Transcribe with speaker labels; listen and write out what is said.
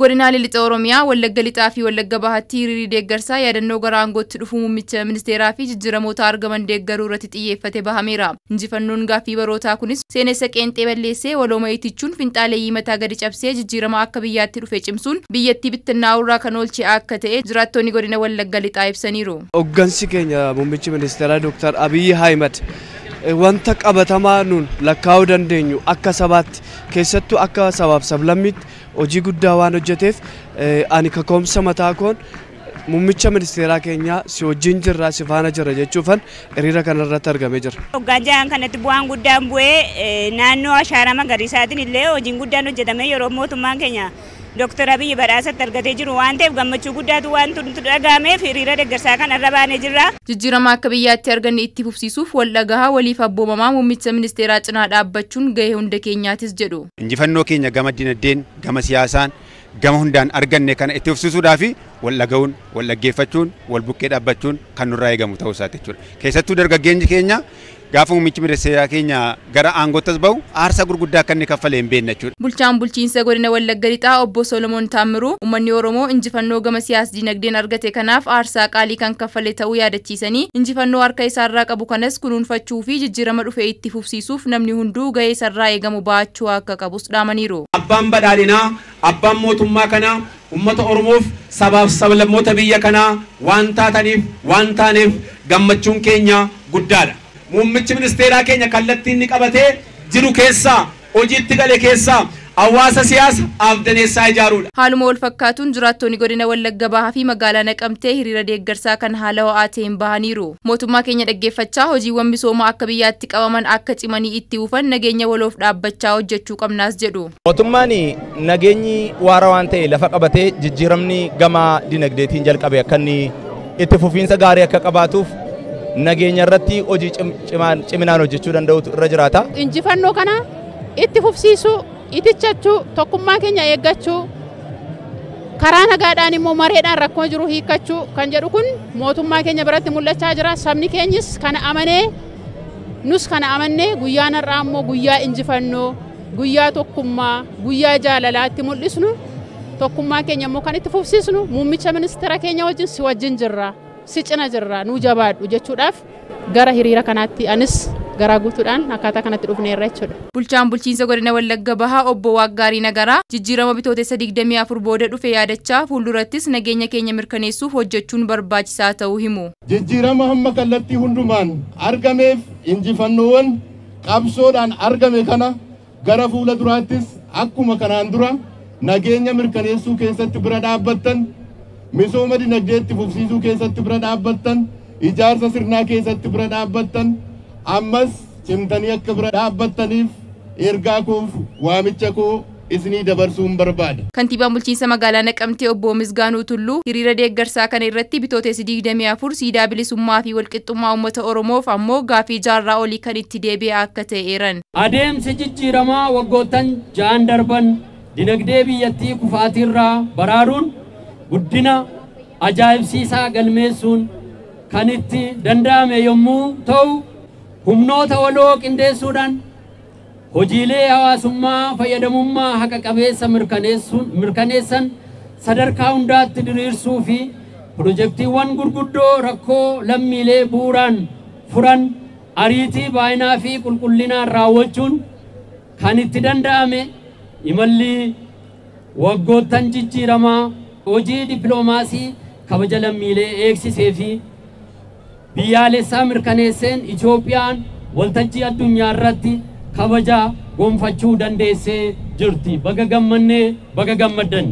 Speaker 1: Godinaalee Lixa Oromiyaa, Wallagga Lixaa fi Wallagga Bahaatti hiriirri deeggarsaa yaadannoo gara aangootti dhufuu muummicha ministeeraa fi jijjiiramoota argaman deeggaruu irratti xiyyeeffate bahameera. Injifannoon gaaffii barootaa kunis seenessa qeenxee balleessee, walooma itichuun finxaaleeyyii mataa gadi cabsee, jijjiirama akka biyyaatti dhufe cimsuun biyyattii bittinnaa'urraa kan oolche akka ta'e jiraattonni godina Wallagga Lixaa ibsaniiru.
Speaker 2: Hoggansi keenya muummichi ministeeraa Dooktar Abiyyi Ahimad wanta qabatamaa nuun lakkaa'uu dandeenyu akka sabaatti, keessattuu akka sabaaf sablammiitti hojii guddaa waan hojjeteef, ani kaka'umsa mataa koon muummicha ministeeraa keenya si wajjin jirra, si faana jirra jechuufan hiriira kanarratti argamee jira.
Speaker 3: Waggaa 6 kanatti bu'aan guddaan bu'ee, naannoo ashaaraa magariisaatiin illee hojiin guddaan hojjetamee, yeroo mootummaan keenya Dooktar Abiyyi badhaasatti argatee jiru waan ta'eef, gammachuu guddaatu waan nutti dhaga'ameef hiriira deeggarsaa kana irra baanee jirra.
Speaker 1: Jijjiirama akka biyyaatti arganne itti fufsiisuuf wal dhagahaa, waliif abboomamaa muummicha ministeeraa cinaa dhaabbachuun gahee hunda keenyaatis jedhu.
Speaker 4: Injifannoo keenya gama dinagdeen, gama siyaasaan, gama hundaan arganne kana itti fufsiisuudhaaf wal dhaga'uun, wal dhaggeeffachuun, wal bukkee dhaabbachuun kan nurraa eegamu ta'uu isaati jechuudha. Keessattuu dargaggeenyi keenya gaafa muummichi ministeeraa keenya gara aangoottas bahu aarsaa gurguddaa akka inni kaffalee hin beekne jechuudha.
Speaker 1: Bulchaan bulchiinsa godina Wallagga Lixaa obbo Solomoon Taammiruu uummanni Oromoo injifannoo gama siyaas dinagdeen argate kanaaf aarsaa qaalii kan kaffale ta'uu yaadachiisanii, injifannoo harka isaarraa qabu kanas kunuunfachuu fi jijjiirama dhufe itti fufsiisuuf namni hunduu gahee isarraa eegamu ba'achuu akka qabus dhaamaniiru.
Speaker 5: Abbaan badhaadhinaa, abbaan mootummaa kanaa uummata Oromoof sabaaf sablammoota biyya kanaa waan taataniif, waan taaneef gammachuun keenya guddaadha. Muummichi ministeeraa keenya kallattii inni qabatee jiru keessaa, hojiitti gale keessaa, hawaasa siyaasa afdaneessaa ijaaruudha.
Speaker 1: Haaluma wal fakkaatuun jiraattonni godina Wallagga Bahaa fi magaalaa Naqamtee hiriira deeggarsaa kan haala ho'aa ta'een bahaniiru. Mootummaa keenya dhaggeeffachaa hojiiwwan misoomaa akka biyyaatti qabaman akka cimanii itti fufan nageenya waloof dhaabbachaa hojjechuu qabnaas jedhu.
Speaker 6: Mootummaan nageenyi waara waan ta'e lafa qabatee, jijjiiramni gama dinagdeetiin jalqabe akka inni itti fufiinsa gaarii akka qabaatuuf nageenya irratti hojii ciminaan hojjechuu danda'utu irra jiraata.
Speaker 7: Injifannoo kana itti fufsiisuu, itichachuu, tokkummaa keenya eeggachuu, karaa nagaadhaan immoo mareedhaan rakkoo jiru hiikkachuu kan jedhu kun mootummaa keenya biratti mul'achaa jira. Sabni keenyis kana amanee, nus kana amannee, guyyaan har'aa immoo guyyaa injifannoo, guyyaa tokkummaa, guyyaa jaalalaatti mul'isnu, tokkummaa keenya immoo kan itti fufsiisnu, muummicha ministeera keenya wajjin si wajjin jirra, si cina jirra, nuu jabaadhu jechuudhaaf gara hiriira kanaatti anis garaa guutuudhaan akkaataa kanatti dhufneerra jechuudha.
Speaker 1: Bulchaan bulchiinsa godina Wallagga Bahaa obbo Waaggaarii Nagaraa jijjiirama bitootessa 24 booda dhufe yaadachaa fuuldurattis nageenya keenya mirkaneessuuf hojjechuun barbaachisaa ta'uu himu.
Speaker 8: Jijjiirama hamma kallattii hundumaan argameef injifannoowwan qabsoodhaan argame kana gara fuula duraattis akkuma kanaan dura nageenya mirkaneessuu keessatti bira dhaabbattan, misooma dinagdeetti fufsiisuu keessatti bira dhaabbattan, ijaarsa sirnaa keessatti bira dhaabbattan, ammas cimtanii akka bira dhaabbattaniif ergaa koof waamicha koo isinii dabarsuun barbaada.
Speaker 1: Kantiibaan bulchiinsa magaalaa Naqamtee obbo Misgaanuu Tulluu hiriira deeggarsaa kana irratti bitootessi 24 siidaa bilisummaa fi walqixxummaa uummata Oromoof ammoo gaafii jaarraa olii kan itti deebi'e akka ta'e eeran.
Speaker 9: Adeemsi jijjiiramaa waggoottan 6 darban dinagdee biyyattii kufaatiirraa baraaruun, guddina ajaa'ibsiisaa galmeessuun kan itti danda'ame yommuu ta'u, humnoota waloo qindeessuudhaan hojiilee hawaasummaa fayyadamummaa haqa qabeessa mirkaneessan sadarkaa hundaatti diriirsuu fi pirojektiiwwan gurguddoo rakkoo lammiilee bu'uuraan furan ariitii, baay'inaa fi qulqullinaan raawwachuun kan itti danda'ame. Imalli waggoottan jijjiiramaa hojii dippiloomaasii kabaja lammiilee eegsisee fi biyyaalessaa mirkaneesseen Itoophiyaan waltajjii addunyaa irratti kabaja gonfachuu dandeessee jirti. Baga gammannee, baga gammaddan.